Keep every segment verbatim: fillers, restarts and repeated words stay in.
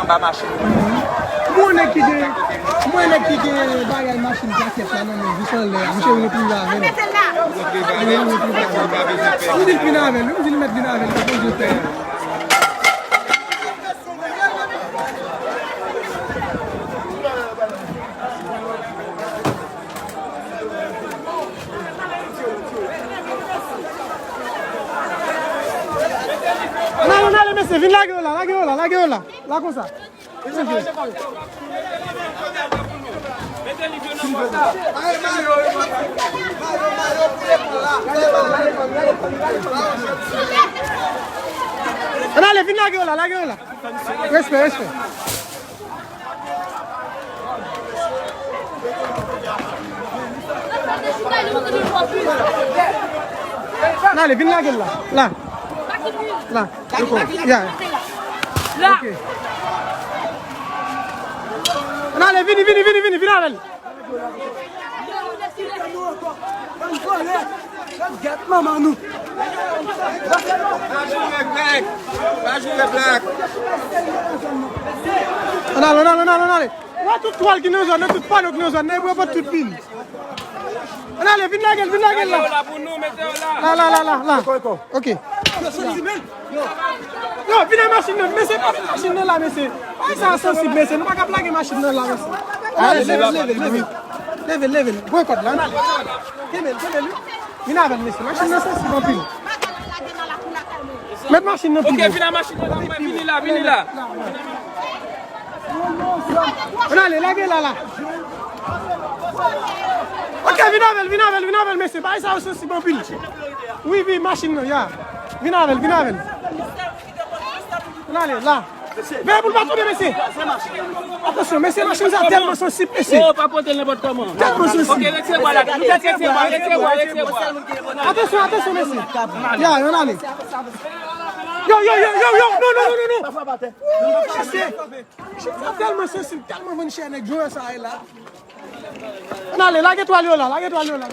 Pa mache. Mwen nèg ki gen, mwen nèg ki gen bagay machin plaket la nan men jis anlè a. Misye vin prive avè l. Misye vin prive avè l. Ou di l vin avè l, ou di l mèt vin avè l, pa konn di l fè. Ann ale, ann ale, mesye, vin lage yo la, lage yo la, lage yo la. La konsa. Ann ale, vin lage yo la, lage yo la. Respè, respè. Ann ale, vin lage l la. La. La. Ya. Ok. Ann ale, vini, vini, vini, vini, vini avè l. Gèt manman nou. Pa joure Black. Pa joure Black. Ann ale, ann ale, ann ale, ann ale. Wè tout twal ki nan zòn nan, tout pano ki nan zòn nan, epi yo pot tout vini. Ann ale, vin lage l, vin lage l la. Mete yo la pou nou, mete yo la. La, la, la, la, la. Ok. Yo, vin a machin nan, mesye, pa vin machin nan la, mesye. Ay, sa sansib, mesye, nou pa ka plage machin nan la, mesye. Ann ale, leve l, leve l, leve l. Leve l, leve l. Pran kòd la, ann ale. Kenbe l, kenbe l, wi. Vin avè l, mesye, machin nan sansib anpil. Mèt machin nan pi wo. Ok, vin a machin nan la, mwen vini la, vini la. Ann ale, lage la, la. Ok, vin avè l, vin avè l, vin avè l, mesye. Bagay sa yo sansib anpil. Wi, wi, machin nan, ya. Vin avè l, vin avè l. Ann ale, la. Veye pou l pa tounen, mesye. Atansyon, mesye, machin sa tèlman sansib, mesye. Oh, pa pote l nenpòt kòman. Tèlman sansib. Ok, retire bwa la. Retire bwa, retire bwa, retire bwa. Atansyon, atansyon, mesye. Ya, ann ale. Yo, yo, yo, yo, yo. Non, non, non, non, non. Mesye. Chèn sa tèlman sansib, tèlman vann chè nèg jwè sa ye la. Ann ale, lage twal yo la, lage twal yo la.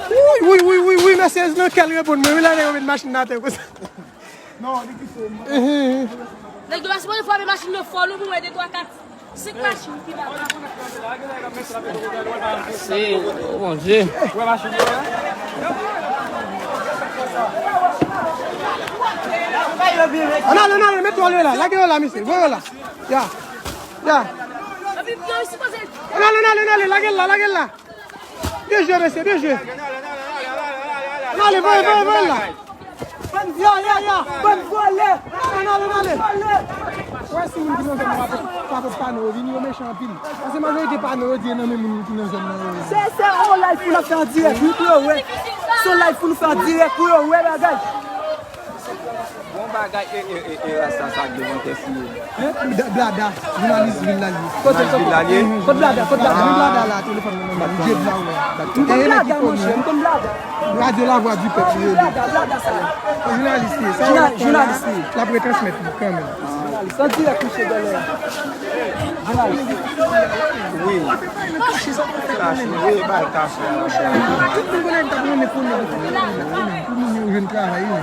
Wi, wi, wi, wi, wi, mesye, nan kè l reponn mwen, wi, la, nèg yo met machin nan atè konsa. Non, li ki fo. Nèg yo pa sipoze frape machin nan fò, non, pou mwen, de, twa, kat. Se machin ki pa bon. Se, oh mon Dieu. Ann ale, ann ale, met twal yo la, lage yo la, mesye, voye yo la. Ya, ya. Ann ale, ann ale, ann ale, lage l la, lage l la. Byen jwe, mesye, byen jwe. Ann ale, voye, voye, voye la. Ya, ya, ya. Bann vòlè. Ann ale, ann ale. Wè si moun ki nan zòn nan pa pot, pa pot pano yo vini, yo mechan anpil. Paske majorite pano yo di e nan men moun ki nan zòn nan yo ye. Se, se on live pou n ap fè an dirèk, wi, pou yo wè. Se on live pou nou fè an dirèk, pou yo wè bagay. Bon bagay, e, e, e, e, rasta sa gen yon tèt siye. Blada, jounalis vil la ye. Kote, kote? Vil la ye? Kot Blada? Kot Blada? Wi, Blada la, telefòn nan men l, Jed la, wè. Ou konn Blada, monchè, ou konn Blada. Radyo Lavwa di Pèp li rele. Blada, Blada sa. Se jounalis li ye. Sa yo ap fè la, l ap retransmèt li kanmenm. Jounalis. An dirèk, misye, gèlè. Jounalis. Wi. Kache, wi, bay kache. Tout moun konnen m t ap renmen konnen pou moun yo jwenn travay, wi.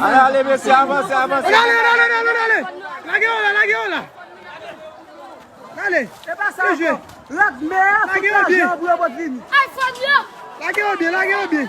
Ale, ale, mesye, avanse, avanse. Ale, ale, ale, ale, ale. Lage yo la, lage yo la. Ale. Se pa sa ankò. Lage yo byen. Lage yo byen. Lage yo byen, lage yo byen.